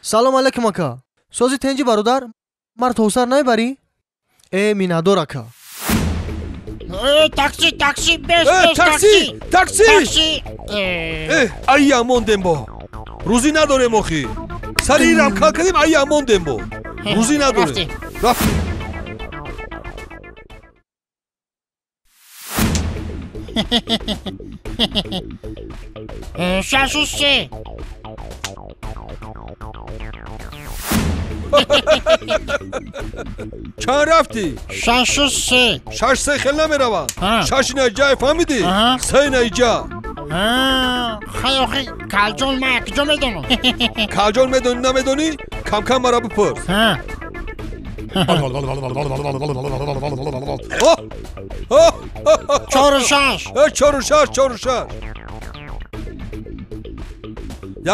Speaker 2: Салом алейкум ака. Сози тенҷи бародар, мар товсар намебарӣ? Э, миннатдор ака.
Speaker 12: Такси, такси, бес, бес,
Speaker 5: такси, такси,
Speaker 12: такси.
Speaker 5: Айя мондем бо. Рӯзӣ надорем охи. Сари ирам кал кардем, айя мондем бо. Рӯзӣ надорем. Рафтем.
Speaker 12: 6-3.
Speaker 5: Чанд рафтӣ?
Speaker 12: 6-3.
Speaker 5: 6-3 хел намераванд. Шаш наиҷа фаҳмидӣ? Се наиҷа.
Speaker 12: Хай охи, калҷон ман якҷо медонам.
Speaker 5: Калҷон медонӣ намедонӣ? Камкам мара бипурс.
Speaker 12: 4-6.
Speaker 5: 4-6, 4-6.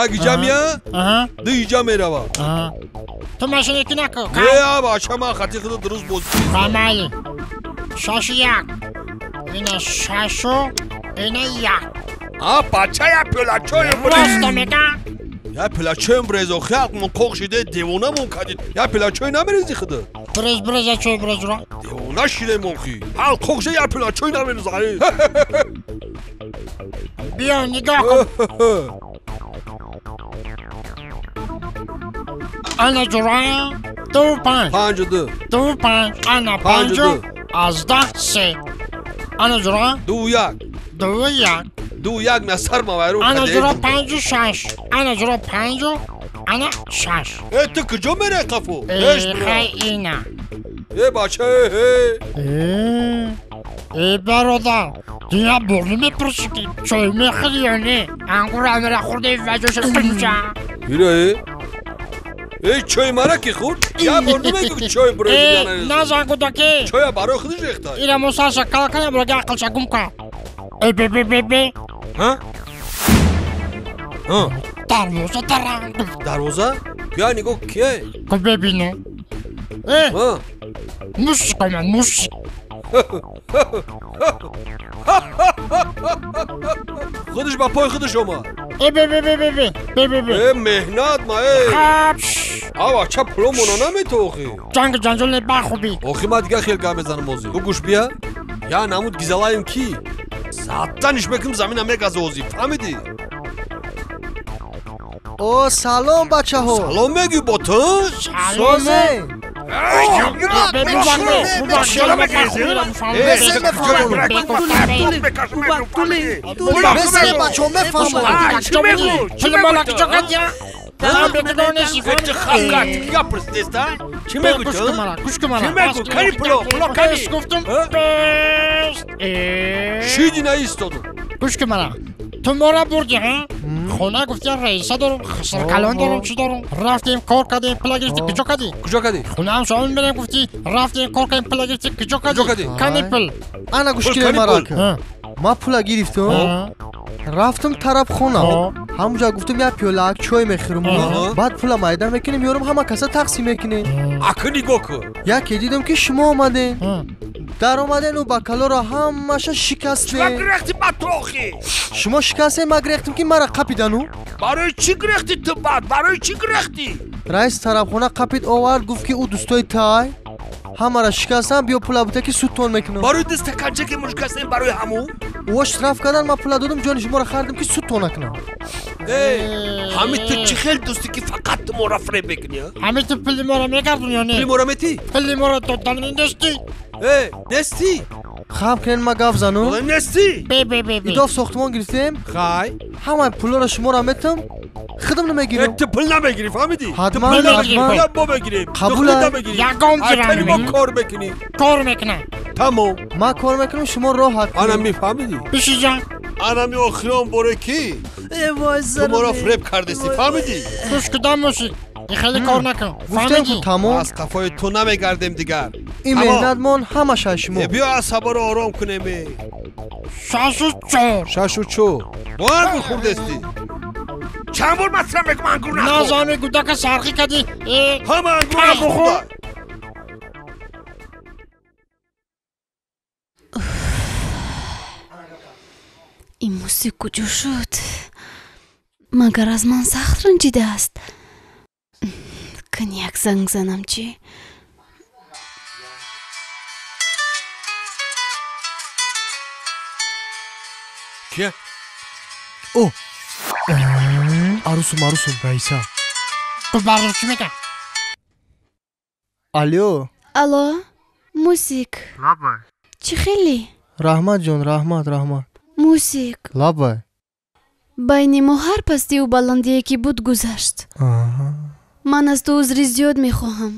Speaker 5: Як иҷа мия, ду иҷа мерава.
Speaker 12: Ту машинаки накун.
Speaker 5: Не, бача, ман хати худо дуруст бозӣ.
Speaker 12: Хамайли. 6-1. Ина 6 ина 1.
Speaker 5: А, бача, я пӯлачоем
Speaker 12: брез. Просто мегам.
Speaker 5: Я пӯлачоем брез, охи ҳақмон қоқ шиде, девонамон кардид. Я пӯлачой намерези худо.
Speaker 12: Брез, брез, я чой брез ра.
Speaker 5: Девона шидем охи. Ҳал қоқ шиде, я пӯлачой намереза.
Speaker 12: Биё, нигоҳ кун. Ана ҷура 2-5.
Speaker 5: 5-2.
Speaker 12: 2-5. Ана 5-3. Ана ҷура
Speaker 5: 2-1.
Speaker 12: 2-1.
Speaker 5: 2-1 ме сар ма вайрон
Speaker 12: кардем. Ана ҷура 5-6. Ана ҷура 5 ана 6.
Speaker 5: Э, ту куҷо мераи қафо?
Speaker 12: Э, хай ина.
Speaker 5: Э, бача, э,
Speaker 12: э. Э, бародар, дия бурни мепурсӣ ки чой мехӯри ё не? Ангур амира хӯрдаи ва ҷоша пинча.
Speaker 5: Ира, э? Эй, чой мара ки хӯрд? Я бор намегӯ ки чой
Speaker 12: Э, назан кӯдаки.
Speaker 5: Чоя барои худаш рехта.
Speaker 12: Ира мусаша калкана бурага ақлша гум кар. Э, бе, бе, бе, бе.
Speaker 5: Ҳа? Ҳа?
Speaker 12: Дарвоза таранг.
Speaker 5: Дарвоза? Кия нигоҳ кия?
Speaker 12: Ку бебино. Э! Мушик омад, мушик.
Speaker 5: Худаш ба пои худаш омад.
Speaker 12: Э бе бе бе бе бе бе бе бе.
Speaker 5: Э меҳнат ма э. Ав ача пуло мона наметохи.
Speaker 12: Ҷанг ҷанҷол не ба хуби.
Speaker 5: Охи ма дига хел гап мезанам ози. Бу гӯш бия. Я намуд гизалаем ки. Саттаниш мекунам замина мегаза ози. Фаҳмидӣ?
Speaker 2: О салом бачаҳо.
Speaker 5: Салом мегӯй бо ту?
Speaker 2: Созе.
Speaker 12: Ту мора бурдӣ, ҳа? Хона гуфти раиса дорум, хисркалон дорум, чӣ дорум. Рафтем, кор кардем, пула гирифтӣ, куҷо кардӣ?
Speaker 5: Куҷо кардӣ?
Speaker 12: Хонаам шоми мерем гуфтӣ, рафтем, кор кардем, пула гирифтӣ, куҷо кардӣ? Кани пул?
Speaker 2: Ана гӯш кунед маро ака. Ман пула гирифтам, рафтам тараф хона. Ҳамунҷа гуфтам як пиёлаак чой мехӯрам, баъд пула майда мекунем, меёрам ҳама каса тақсим мекунем.
Speaker 5: Ака нигоҳ кун.
Speaker 2: Яке дидам ки шумо омадем. Дар омадену бакалоро ҳамаша шикастем.
Speaker 13: Чӣ гирехтӣ ба ту охи?
Speaker 2: Шумо шикастем, ман гирехтам ки мара қапидану.
Speaker 13: Барои чӣ гирехтӣ ту баъд? Барои чӣ гирехтӣ?
Speaker 2: Раис тарафхона қапид овард, гуфт ки ӯ дӯстои тай. Ҳамара шикастам, биё пула бута ки судтон мекунам.
Speaker 13: Барои ду стаканча ки мо шикастем барои ҳамун?
Speaker 2: Ӯ штраф кардан, ман пула додам, ҷони шуморо харидам ки судтон накунам.
Speaker 5: Эй, ҳами ту чӣ хел дӯстӣ ки фақат ту моро фреб мекунӣ?
Speaker 12: Ҳами ту пули моро мегардонӣ ё не?
Speaker 5: Пули моро метӣ?
Speaker 12: Пули моро додан нестӣ?
Speaker 5: Эй, нестӣ?
Speaker 2: Хаб кунед ма гап зану.
Speaker 5: Нестӣ?
Speaker 12: Бе бе бе бе.
Speaker 2: Идоф сохтмон гирифтем.
Speaker 5: Хай.
Speaker 2: Ҳамаи пулоро шуморо метам, худам намегирам.
Speaker 5: Ту пул намегирӣ, фаҳмидӣ?
Speaker 2: Ҳатман, ҳатман.
Speaker 5: Мо мегирем.
Speaker 2: Қабул.
Speaker 12: Ягон ҷирам.
Speaker 5: Мо кор мекунем.
Speaker 12: Кор мекунам.
Speaker 5: Тамом.
Speaker 2: Ман кор мекунам, шумо роҳат.
Speaker 5: Ана мефаҳмидӣ?
Speaker 12: Биши ҷан.
Speaker 5: Ана ми охирон боре ки? Ту моро фреб кардестӣ, фаҳмидӣ?
Speaker 12: Гӯш кудам мошӣ. Хеле кор накун.
Speaker 2: Гуфтем ку тамом.
Speaker 5: Аз қафои ту намегардем дигар.
Speaker 2: Ин меҳнатмон ҳамааш аз шумо.
Speaker 5: Биё асабаро ором кунем.
Speaker 12: 6-4.
Speaker 5: 6-4. Бо ангур хӯрдестӣ.
Speaker 13: Чанд бор масраф мекунам ангур нахӯр.
Speaker 12: Назами гудака сархӣ кардӣ.
Speaker 5: Ҳама ангурро бухӯр.
Speaker 1: Ин мусик куҷо шуд? Магар аз ман сахт ранҷидааст? Кани як занг занам чӣ?
Speaker 5: Кия?
Speaker 2: О! Арусум, арусум, раиса.
Speaker 12: Ту барӯ чӣ мекард?
Speaker 2: Алло.
Speaker 1: Алло, мусик.
Speaker 2: Лабай.
Speaker 1: Чӣ хеле?
Speaker 2: Раҳмат ҷон, раҳмат, раҳмат.
Speaker 1: Мусик.
Speaker 2: Лабай.
Speaker 1: Байни мо ҳар пастию баландие ки буд гузашт. Ман аз ту узри зиёд мехоҳам.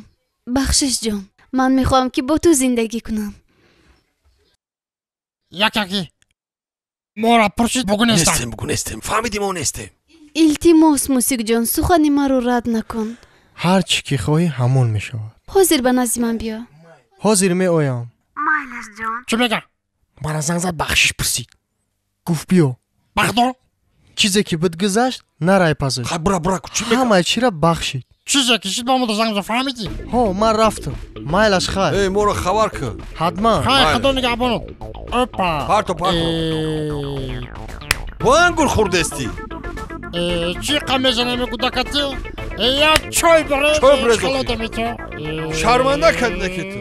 Speaker 1: Бахшиш ҷон, ман мехоҳам ки бо ту зиндагӣ кунам.
Speaker 12: Як яки. Мора пурсид бугу нестам.
Speaker 5: Нестем, бугу нестем. Фаҳмидӣ мо нестем.
Speaker 1: Илтимос, Мусикҷон, сухани маро рад накун.
Speaker 2: Ҳар чӣ ки хоҳӣ ҳамон мешавад.
Speaker 1: Ҳозир ба назди ман биё.
Speaker 2: Ҳозир меоям.
Speaker 1: Майлаш ҷон.
Speaker 12: Чӣ мегӯ?
Speaker 2: Мара занг зад, бахшиш пурсид. Гуфт биё.
Speaker 12: Бахдор?
Speaker 2: Чизе ки буд гузашт, нарай пазиш.
Speaker 5: Хай бура, бура, чӣ мегӯ?
Speaker 2: Ҳамаи чиро бахшид.
Speaker 12: Чизе ки шид ба мо занг зад, фаҳмидӣ?
Speaker 2: Ҳо, ман рафтам. Майлаш хай.
Speaker 5: Эй, моро хабар кун.
Speaker 2: Ҳатман.
Speaker 12: Хай, худо нигаҳбонат. Опа.
Speaker 5: Парто, парто. Бо ангур хӯрдестӣ?
Speaker 12: Чӣ қам мезанем гудака ту? Як чой бирез.
Speaker 5: Чой бирез. Шарманда кардӣ ки ту.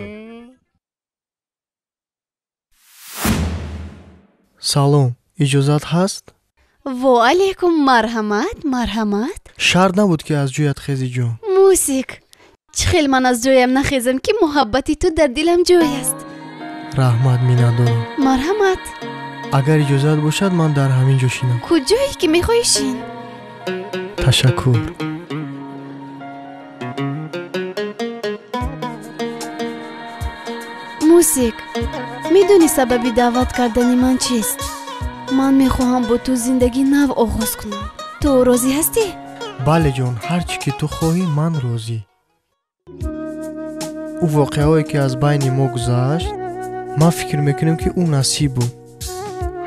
Speaker 2: Салом, иҷозат ҳаст?
Speaker 1: Во алейкум, марҳамат, марҳамат.
Speaker 2: Шарт набуд ки аз ҷоят хези ҷон.
Speaker 1: Мусик, чӣ хел ман аз ҷоям нахезам ки муҳаббати ту дар дилам ҷой аст.
Speaker 2: Раҳмат, миннатдорам.
Speaker 1: Марҳамат.
Speaker 2: Агар иҷозат бошад, ман дар ҳамин ҷо шинам.
Speaker 1: Куҷое ки мехоҳӣ шин.
Speaker 2: Ташаккур.
Speaker 1: Мусик, медонӣ сабаби даъват кардани ман чист? Ман мехоҳам бо ту зиндагӣ нав оғоз кунам. Ту розӣ ҳастӣ?
Speaker 2: Бале ҷон, ҳар чӣ ки ту хоҳӣ, ман розӣ. Ӯ воқеаҳое ки аз байни мо гузашт, ман фикр мекунам ки ӯ насиб буд.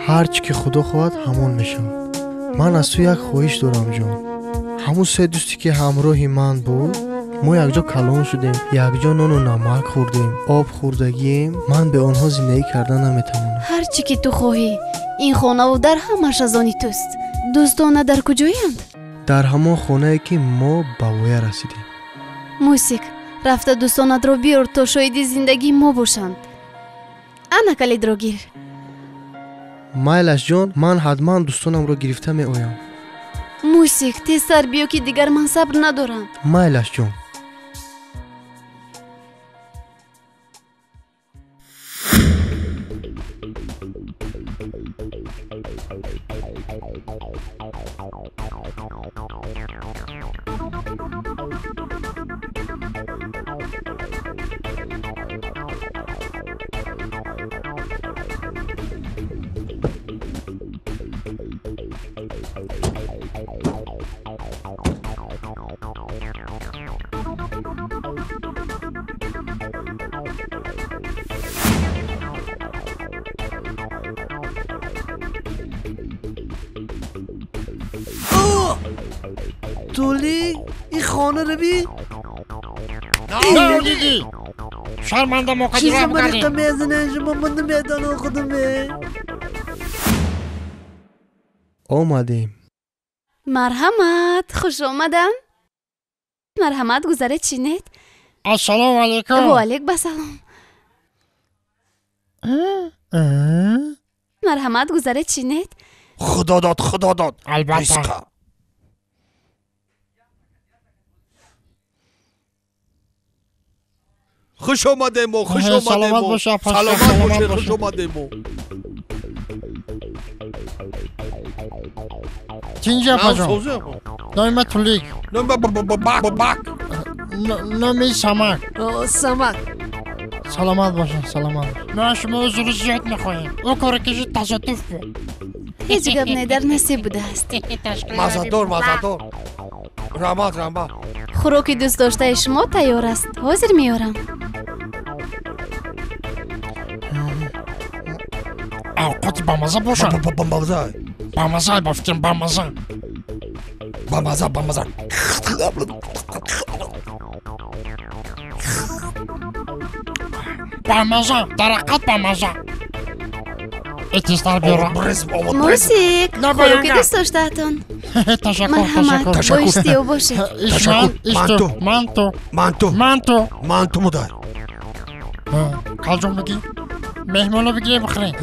Speaker 2: Ҳар чӣ ки худо хоҳад, ҳамон мешавад. Ман аз ту як хоҳиш дорам ҷон. Ҳамун се дӯсте ки ҳамроҳи ман буд, мо якҷо калон шудем, якҷо нону намак хӯрдем, об хӯрдагием. Ман бе онҳо зиндагӣ кардан наметавонам.
Speaker 1: Ҳар чӣ ки ту хоҳӣ, ин хонаву дар ҳамаш аз они туст. Дӯстона дар куҷоянд?
Speaker 2: Дар ҳамон хонае ки мо ба воя расидем.
Speaker 1: Мусик, рафта дӯстонатро биёр, то шоҳиди зиндагии мо бошанд. Ана калидро гир.
Speaker 2: Майлаш ҷон, ман ҳатман дӯстонамро гирифта меоям.
Speaker 1: Мусик, тезтар биё, ки дигар ман сабр надорам.
Speaker 2: Майлаш ҷон.
Speaker 6: Тули, ин хона ро би?
Speaker 12: Не дидӣ? Шарманда мо қадира
Speaker 6: Чиза
Speaker 12: букардем.
Speaker 6: мариқа мезанен шумо, ман намедонам худаме.
Speaker 2: Омадем.
Speaker 1: Марҳамат, хуш омадам. Марҳамат, гузаред, чинед.
Speaker 12: Ассалому алайкум.
Speaker 1: Ва алейк басалом. Марҳамат, гузаред, чинед.
Speaker 5: Худо дод, худо дод.
Speaker 12: Албатта.
Speaker 5: Ризқа. Хуш омадем мо, хуш омадем
Speaker 4: Саломат
Speaker 5: мо.
Speaker 4: бош, апа,
Speaker 5: Саломат
Speaker 4: саломат
Speaker 5: бошед,
Speaker 4: бош.
Speaker 5: хуш омадем мо.
Speaker 4: Тинҷи, апаҷон.
Speaker 5: Созӣ, апа.
Speaker 4: Номи ман Тулик.
Speaker 5: Номи ман Бак, Бак.
Speaker 4: Номи Самак.
Speaker 6: Самак.
Speaker 4: Саломат бошед, саломат.
Speaker 12: Мо шумо узри зиёд мехоҳем. Ӯ кори киши тасодуф буд.
Speaker 1: Ҳеҷ гап не, дар насиб будааст.
Speaker 5: Мазадор, мазадор. Раҳмат, раҳмат.
Speaker 1: Хӯроки дӯстдоштаи шумо тайёр аст. Ҳозир меорам.
Speaker 12: Авқоти бамаза бошад.
Speaker 5: Бамаза.
Speaker 12: Бамаза, ба фикрам, бамаза.
Speaker 5: Бамаза, бамаза.
Speaker 12: Бамаза, дар ҳақиқат бамаза. Э, тезтар биёра.
Speaker 1: Мусик, хӯроки дӯстдоштаатон.
Speaker 12: Ташаккур,
Speaker 1: Марҳамат,
Speaker 12: ташаккур.
Speaker 1: бо иштиҳо бошед.
Speaker 12: Иш ман, иш ту, ман ту.
Speaker 5: Манту.
Speaker 12: Ман ту.
Speaker 5: Манту мудай.
Speaker 12: Калҷон бигӣ. Меҳмонро бигирем, бихӯрем.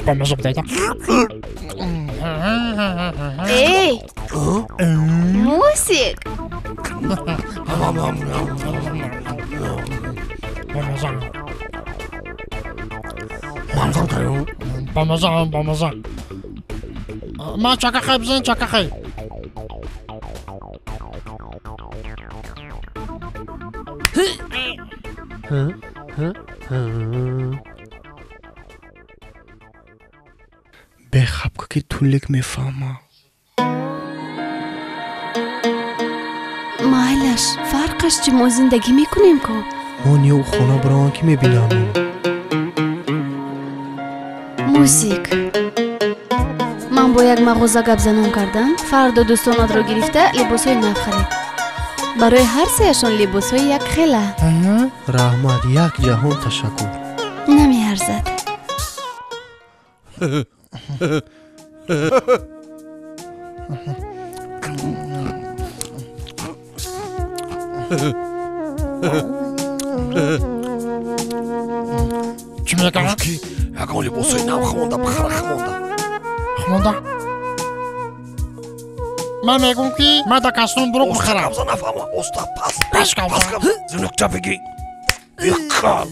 Speaker 12: Бамаза будайда.
Speaker 1: Эй, Мусик!
Speaker 12: Бамаза. Бамаза, бамаза. Ман чакахай бизан, чакахай.
Speaker 2: Бехабка ки Тулик мефаҳма.
Speaker 1: Майлаш, фарқаш чи, мо зиндагӣ мекунем ку.
Speaker 2: Мо ниё хона биравам ки мебинам.
Speaker 1: Мусик, ман бо як мағоза гапзанон кардам. Фардо дӯстонатро гирифта либосҳои нав харид. Барои ҳар сеяшон либосҳои якхела.
Speaker 2: Раҳмат, як ҷаҳон ташаккур.
Speaker 1: Намеарзад.
Speaker 12: Чӣ мекунам?
Speaker 5: Ки ягон либосҳои нав хомонда, бихара, хомонда.
Speaker 12: Хомонда? Ман мегӯм ки ман дар кастон бурук
Speaker 5: Оста
Speaker 12: бихарам.
Speaker 5: гапза, нафаҳма. Оста, пас.
Speaker 12: Пас гапза.
Speaker 5: Пас гапза. Зинукча бигӣ. Биқал.